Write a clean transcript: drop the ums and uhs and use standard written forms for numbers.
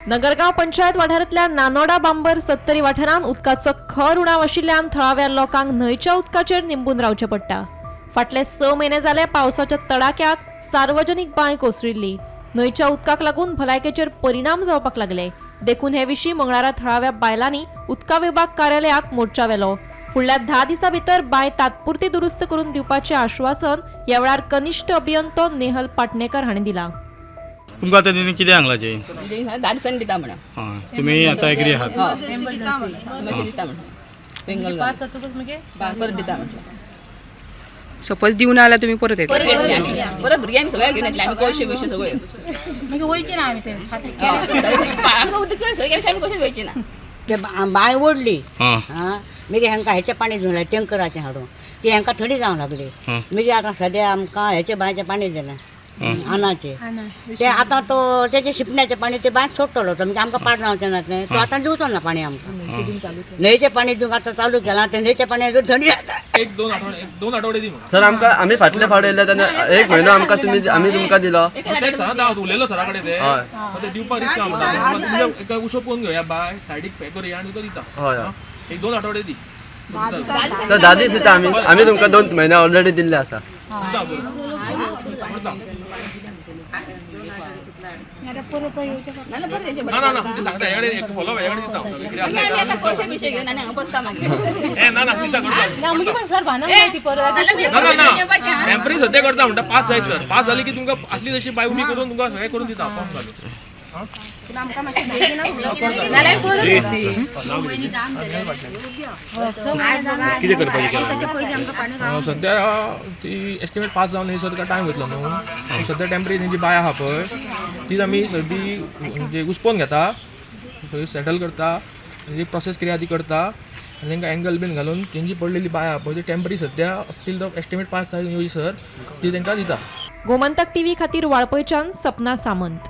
नगरगांव पंचायत वाठारांतल्या नानोडा बांबर सत्तरी वाठारांत उदकाचो खर उणाव आशिल्ल्यान थळाव्या लोकांक न्हंयच्या उदकाचेर निंबून रावचें पडटा. फाटले 6 म्हयने जाले पावसाच्या तडाख्यात सार्वजनीक बांय कोसळिल्ली. न्हंयच्या उदकाक लागून भलायकेचेर परिणाम जावपाक लागले. देखून हे विशीं मंगळारा थळाव्या बायलांनी उदका विभाग कार्यालयाक मोर्चा व्हेलो. फुडल्या 10 दिसां भितर बांय तात्पुरती दुरुस्त करून दिवपाचें आश्वासन ह्या वेळार कनिष्ठ अभियंतो नेहल पाटणेकर हांणी दिलां. तुमकां आतां तेणी कितें सांगलां? म्हणजे 10 दिसांनी दिता म्हणा. हां, तुमी आतां एग्री आहात? हय, एमर्जन्सी दिता म्हणा, बेंगल पास जातकच मागीर परत दिता म्हटलं. सपोज दिवन आल्यार तुमी परत येतले? परत येतले आमी, परत भुरग्यांक सगळ्या घेऊन येतले आमी, कोळशे बिळशे सगळे. मागीर वयचे ना आमी ते सारकें. हय, आमकां उदक सगळे गेले, आमी कशेंच वयचे ना. ते बांय ओडली. हां. हां, मागीर हांकां हेचें पाणी दिवंक लागलें, टेंकराचें हाडून. ती हांकां थंडी जावंक लागली. मागीर आतां सद्या आमकां हेचें बांयचें पाणी दिलें, आनाचें. ते आतां तो तेजें शिंपण्याचें पाणी ते बांय सोडटलो तो, म्हणजे आमकां पाड जावचें ना तें. तो आतां दिवचो ना पाणी आमकां. न्हंयचें पाणी दिवंक आतां चालू केलां, तें न्हंयचें पाणी थंडी जाता. 1-2 आठवडे, 1-2 आठवडे दी म्हाका. सर, आमकां आमी फाटले फावट येयल्ले तेन्ना 1 म्हयनो आमकां तुमी, आमी तुमकां दिलो. तें सरां हांव उलयलो सरा कडेन ते. हय. ते दिवपाक रिस्क आहा म्हणटा. एका उसो पळोवन घेवया, बाय सायडीक पॅक करुया आनी तुका दिता. हय हय. 1-2 आठवडे दी. सर, 10 दीस दिता आमी. आमी तुमकां 2 म्हयने ऑलरेडी दिल्ले आसा. करता करता. ना ना, परत येवचें. ना ना ना, ते सांगता ह्या कडेन एक फॉलो ह्या कडेन दिता हांव. कितें मागीर आमी आसा आतां कोळशे बिळशे घेवन आनी हांगा बसता मागीर. ए ना ना, दिता, करता. ना मागीर पण सर भांडण जाय ती परत. ना ना ना, टेम्पररी सद्या करता म्हणटा, पास जाय सर. पास जाली की तुमकां आसली तशी बाय उबी करून तुमकां सगळें करून दिता पंप घालून. कितें करपाचें सद्या ती एस्टिमेट पास जावन थंयसर तुका टायम वयतलो न्हू. सद्या टेम्पररी तेंची बाय आहा पळय, तीच आमी सगळी म्हणजे उस्पोवन घेता, सगळी सेटल करता, म्हणजे प्रोसेस कितें आहा ती करता आनी तांकां एंगल बीन घालून तेंची पडलेली बाय आहा पळय ती टेम्पररी सद्या टील the estimate pass जावन येवची सर ती तांकां दिता. गोमंतक टीव्ही खातीर वाळपयच्यान सपना सामंत.